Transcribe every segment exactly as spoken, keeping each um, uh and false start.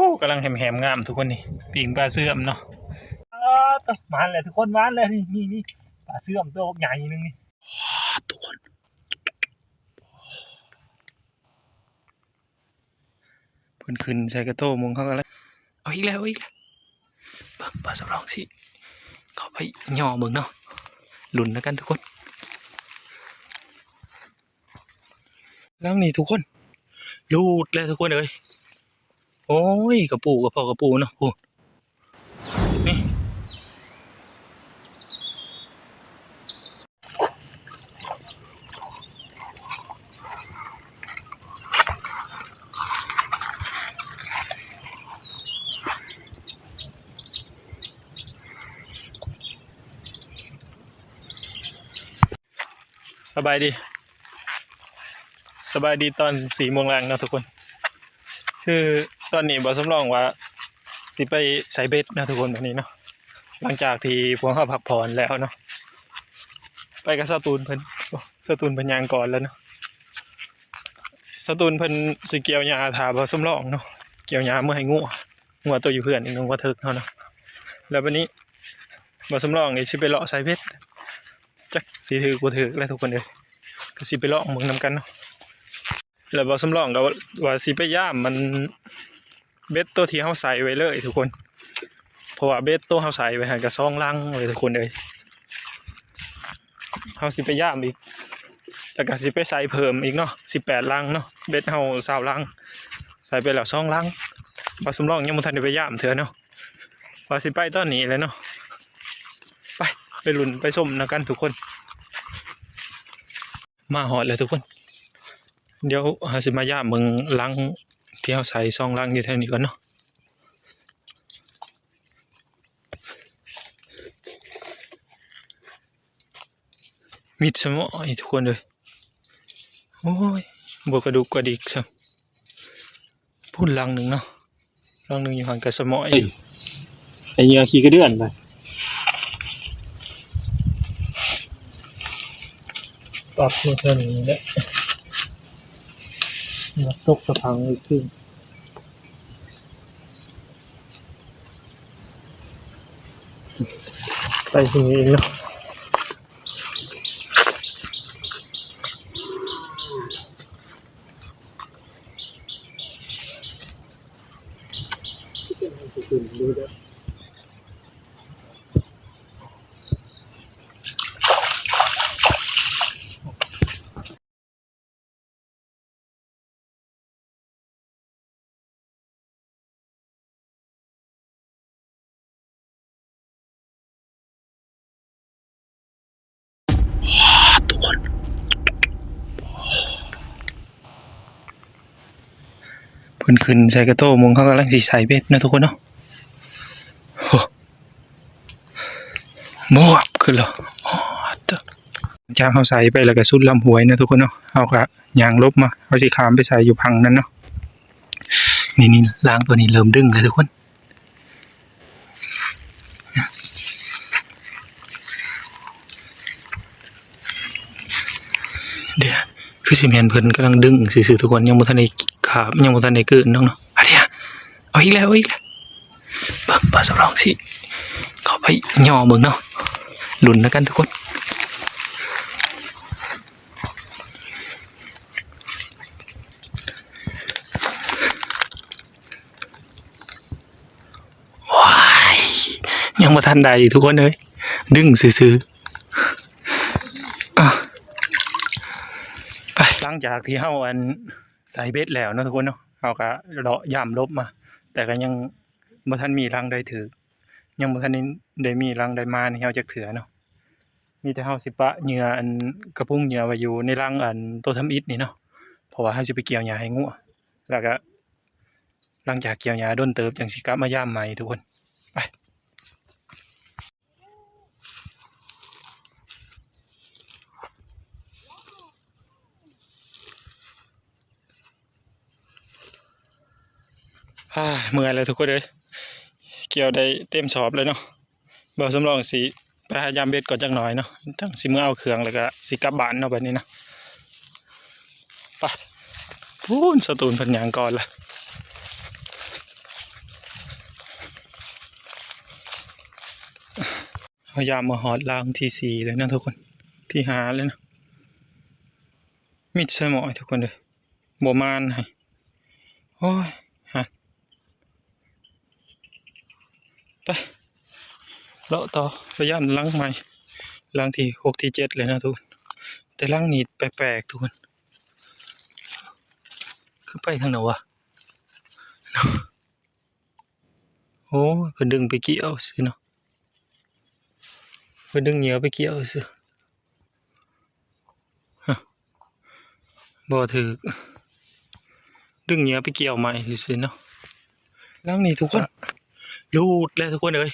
โอ้ กำลังแหมๆงามทุกคนนี่ ปิ้งปลาเสื่อมเนาะ อ้า ตะ หมานเลยทุกคน หมานเลย นี่ นี่ นี่ ปลาเสื่อมตัวใหญ่หนึ่งนี่ อ้า ทุกคน เพิ่นขึ้นใส่กระโต้หมู่เฮากันแล้ว เอาอีกแล้ว เอาอีกแล้ว เบิ่ง บ่าวสำรองสิเข้าไปย่อเบิ่งเนาะ ลุ้นแล้วกันทุกคน แล้วนี่ทุกคน หลุดแล้วทุกคนเอ้ย โอ้ย กระปู กระเพาะกระปูเนาะ ปู นี่ สบายดี สบายดีตอนสี่โมงแลงเนาะทุกคน คือตอนนี้บ่าวสำรองว่าสิไปใส่เบ็ดเนาะทุกคน บัดนี้เนาะ หลังจากที่พวกเฮาพักผ่อนแล้วเนาะ ไปกับสาวตูนเพิ่น โอ้ สาวตูนเพิ่นย่างก่อนแล้วเนาะ สาวตูนเพิ่นสิเกี่ยวหญ้าถ่าบ่าวสำรองเนาะ เกี่ยวหญ้าเมื่อให้งัว งัวตัวอยู่เฮือนอีกหนึ่ง งัวเถิกเฮาเนาะ แล้วบัดนี้บ่าวสำรองนี่สิไปเลาะใส่เบ็ด จักสิถืกบ่ถืกแล้วทุกคนเอ้ย ก็สิไปลองเบิ่งนำกันเนาะ แล้วบ่าวสำรองก็ว่าสิไปยามมันเบ็ดตัวที่เฮาใส่ไว้เลยทุกคน เพราะว่าเบ็ดตัวเฮาใส่ไว้หั่นก็สองลังเลยทุกคนเอ้ย เฮาสิไปยามอีก แล้วก็สิไปใส่เพิ่มอีกเนาะ สิบแปดลังเนาะ เบ็ดเฮาซาวลัง ใส่ไปแล้วสองลัง บ่าวสำรองยังบ่ทันได้ไปยามเทื่อเนาะ ว่าสิไปตอนนี้เลยเนาะ ไป ไปลุ้นไปชมนำกันทุกคน มาฮอดแล้วทุกคน เดี๋ยวเฮาสิมายามเบิ่งลังที่เฮาใส่สองลังอยู่แถวนี้ก่อนเนาะ มิดสมออีกทุกคนเลย โอ้ย บ่กระดุกกระดิกซ้ำ พู้นลังหนึ่งเนาะ ลังหนึ่งอยู่หั่นกะสมออีก ไอ้เหยื่อขี้กระเดื่อนไป ตัดเท่านี้แหละ มาตกสะพังอีกที ไปถึงเองเนาะ ทุกคน เพิ่นขึ้นใส่กระโต้หมู่เฮากำลังสิใส่เบ็ดเนาะทุกคนเนาะ โอ้ มวบขึ้นแล้ว อ๋อ เด้อ จากเฮาใส่ไปแล้วก็สุดลำห้วยนะทุกคนเนาะ เฮาก็ย่างหลบมา เฮาสิข้ามไปใส่อยู่ฝั่งนั้นเนาะ นี่ๆ ลังตัวนี้เริ่มดึงแล้วทุกคน เดี๋ยว คือสิแม่นเพิ่นกำลังดึงซื่อๆ ทุกคน ยังบ่ทันได้คาบ ยังบ่ทันได้เกินดอกเนาะ อันเนี้ย เอาอีกแล้ว เอาอีกแล้ว เบิ่ง บ่าวสำรองสิเข้าไปย่อเบิ่งเนาะ ลุ้นนำกันทุกคน ว้าย ยังบ่ทันได้อีกทุกคนเอ้ย ดึงซื่อๆ อ่ะ ไป หลังจากที่เฮาอันใส่เบ็ดแล้วเนาะทุกคนเนาะ เฮาก็เลาะย่ามหลบมา แต่ก็ยังบ่ทันมีลังใดถืก ยังบ่ทันได้มีลังใดมาให้เฮาจักเทื่อเนาะ มีแต่เฮาสิปะเหยื่ออันกระพุ้งเหยื่อไว้อยู่ในลังอันโตทำอิฐนี่เนาะ เพราะว่าเฮาสิไปเกี่ยวหญ้าให้งัว แล้วก็หลังจากเกี่ยวหญ้าโดนเติบจั่งสิกลับมายามใหม่ทุกคน ไป อ่า เมื่อยแล้วทุกคนเอ้ย เกี่ยวได้เต็มสอบเลยเนาะ บ่าวสำรองสิไปหายามเบ็ดก่อนจักหน่อยเนาะ จั่งสิเมือเอาเครื่องแล้วก็สิกลับบ้านเนาะบัดนี้นะ ไป พู้น สาวตูนเพิ่นย่างก่อนละ พยายามมาฮอดหลังที่สี่แล้วนะทุกคน ที่ห้าแล้วนะ มิดใส่หมอยทุกคนเลย บ่มานให้ โอ้ย ฮะ ไป เลาะต่อ พยายามหลังใหม่ หลังที่หกที่เจ็ดเลยนะทุกคน แต่หลังนี้แปลกๆทุกคน คือไปทางไหนวะ โอ้ย เพิ่นดึงไปเกี่ยวซื่อเนาะ เพิ่นดึงเหยื่อไปเกี่ยวซื่อ ฮะ บ่ถืก ดึงเหยื่อไปเกี่ยวใหม่ซื่อเนาะ หลังนี้ทุกคน หลุดแล้วทุกคนเอ้ย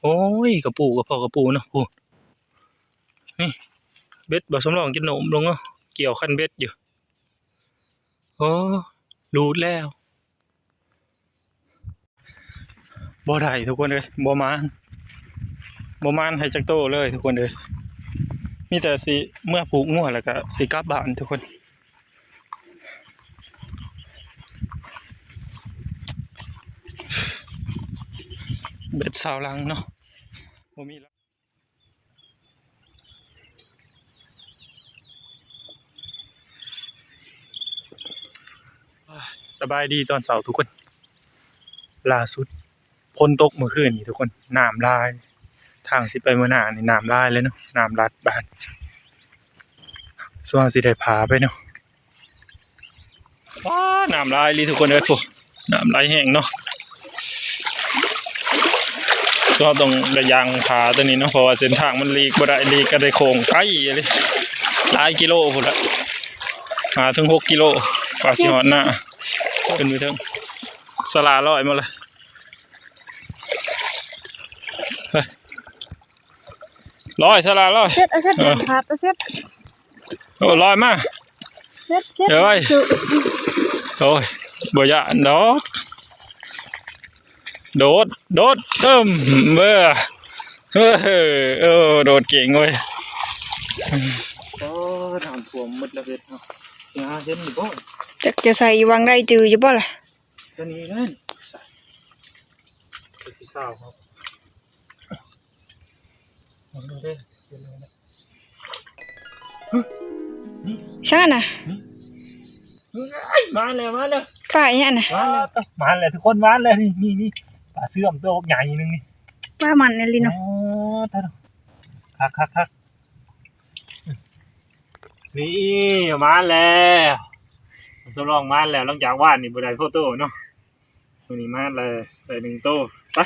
โอ้ย กะปู กะเพาะกะปูเนาะ ปู นี่ เบ็ดบ่าวสำรองจนโหนมลงเนาะ เกี่ยวคันเบ็ดอยู่ โอ้ หลุดแล้ว บ่ได้ทุกคนเอ้ย บ่มาน บ่มานให้จักโตเลยทุกคนเอ้ย มีแต่สิเมือผูกงัวแล้วก็สิกลับบ้านทุกคน เบ็ดซาวลังเนาะ บ่มีละ สบายดีตอนเช้าทุกคน ล่าสุดฝนตกเมื่อคืนนี่ทุกคน น้ำหลาย ทางสิไปเมืองนานี่น้ำหลายเลยเนาะ น้ำลัดบ้าน ส่วนสิได้พาไปเนาะ ว้า น้ำหลายอีหลีทุกคนเอ้ย โอ้ น้ำไหลแฮงเนาะ เราต้องได้ย่างพาตัวนี้เนาะ เพราะว่าเส้นทางมันหลีกบ่ได้ หลีกก็ได้โค้งไกลเลย หลายกิโลพุ้นละ ห้าถึงหกกิโล กว่าสิฮอดนา ขึ้นไปเทิง สลาลอยมาเลย ไป ลอย สลาลอย เช็ด เอาเช็ด เออ ครับ เอาเช็ด โอ้ ลอยมา เช็ด เช็ด เดี๋ยวไว้ สุ โอ้ย บ่ย่านดอก โดด โดด เอิ่ม เบ้อ เออ เออ โดดเก่งเว้ย โอ้ น้ำท่วมหมดแล้วเฮ็ดเนาะ สิหาเห็นอยู่บ่ จักจะใส่วังได้จืออยู่บ่ล่ะ ตัวนี้นั่น ตัวที่เศร้าครับ ลองดูเด้อ เป็นไงนะ ฮะ นี่ ใช่น่ะ นี่ เฮ้ย มาแล้ว มาแล้ว ป้าอีหยังน่ะ มาแล้ว มาแล้วทุกคน มาแล้ว นี่ นี่ นี่ ปลาเสื่อมตัวใหญ่หนึ่งนี่ ป้ามันเนี่ยลินเนาะ โอ้ ตายแล้ว คัก คัก คัก นี่ มาแล้ว สำรองมาแล้ว หลังจากวานนี่บ่ได้โฟโต้เนาะ มื้อนี้มาแล้ว ได้หนึ่งโต ไป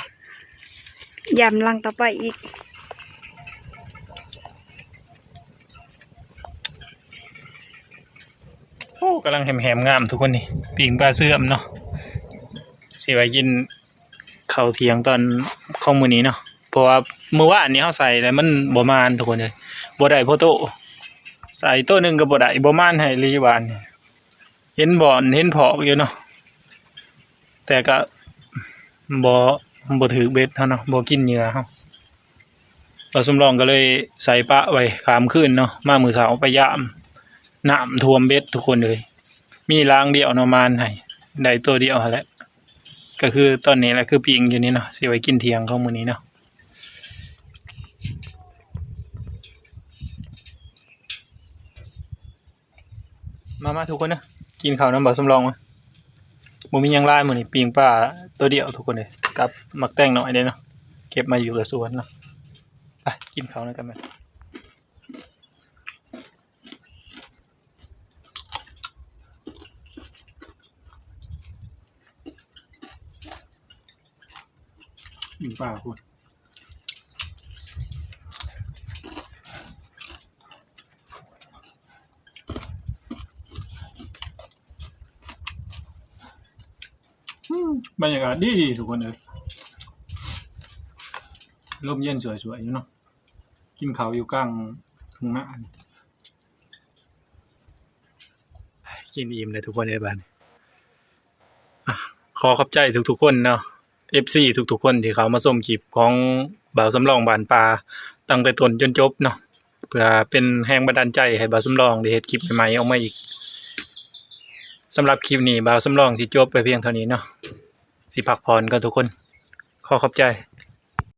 ยามลังต่อไปอีก โอ้ กำลังแหมๆ งามทุกคนนี่ ปิ้งปลาเสื่อมเนาะ สิไว้กินข้าวเที่ยงตอนของมื้อนี้เนาะ เพราะว่ามื้อวานนี้เฮาใส่แล้วมันบ่มานทุกคนเลย บ่ได้โฟโต้ ใส่โตหนึ่งก็บ่ได้ บ่มานให้อีหลีวานนี่ เห็นบ่อน เห็นพอกอยู่เนาะ แต่ก็บ่ บ่ถืกเบ็ดเฮาเนาะ บ่กินเหยื่อเฮา บ่าวสำรองก็เลยใส่ปะไว้ข้ามคืนเนาะ มามื้อเช้าไปยาม น้ำท่วมเบ็ดทุกคนเลย มีลางเดียวเนาะ มานให้ ได้ตัวเดียวหั้นแหละ ก็คือตอนนี้แหละ คือปิ้งอยู่นี่เนาะ สิไว้กินเที่ยงของมื้อนี้เนาะ มา มาทุกคนนะ กินข้าวนำบ่าวสำรองมา บ่มีหยังหลายมื้อนี้ ปิ้งปลาตัวเดียวทุกคนเลย กับหมากแตงน้อยเด้เนาะ เก็บมาอยู่กับสวนเนาะ ไป กินข้าวนำกันมา ปิ้งปลาพุ้น อืม บรรยากาศดีดีทุกคนเลย ลมเย็นสวยๆ อยู่เนาะ กินข้าวอยู่กลางทุ่งนา กินอิ่มเลยทุกคนเลยบัดนี้ อ่ะ ขอขอบใจทุกๆ คนเนาะ เอฟซี ทุกๆ คนที่เข้ามาชมคลิปของบ่าวสำรองบ้านป่า ตั้งแต่ต้นจนจบเนาะ เพื่อเป็นแรงบันดาลใจให้บ่าวสำรองได้เฮ็ดคลิปใหม่ๆ ออกมาอีก สำหรับคลิปนี้บ่าวสำรองสิจบไปเพียงเท่านี้เนาะ สิพักผ่อนก่อนทุกคน ขอขอบใจ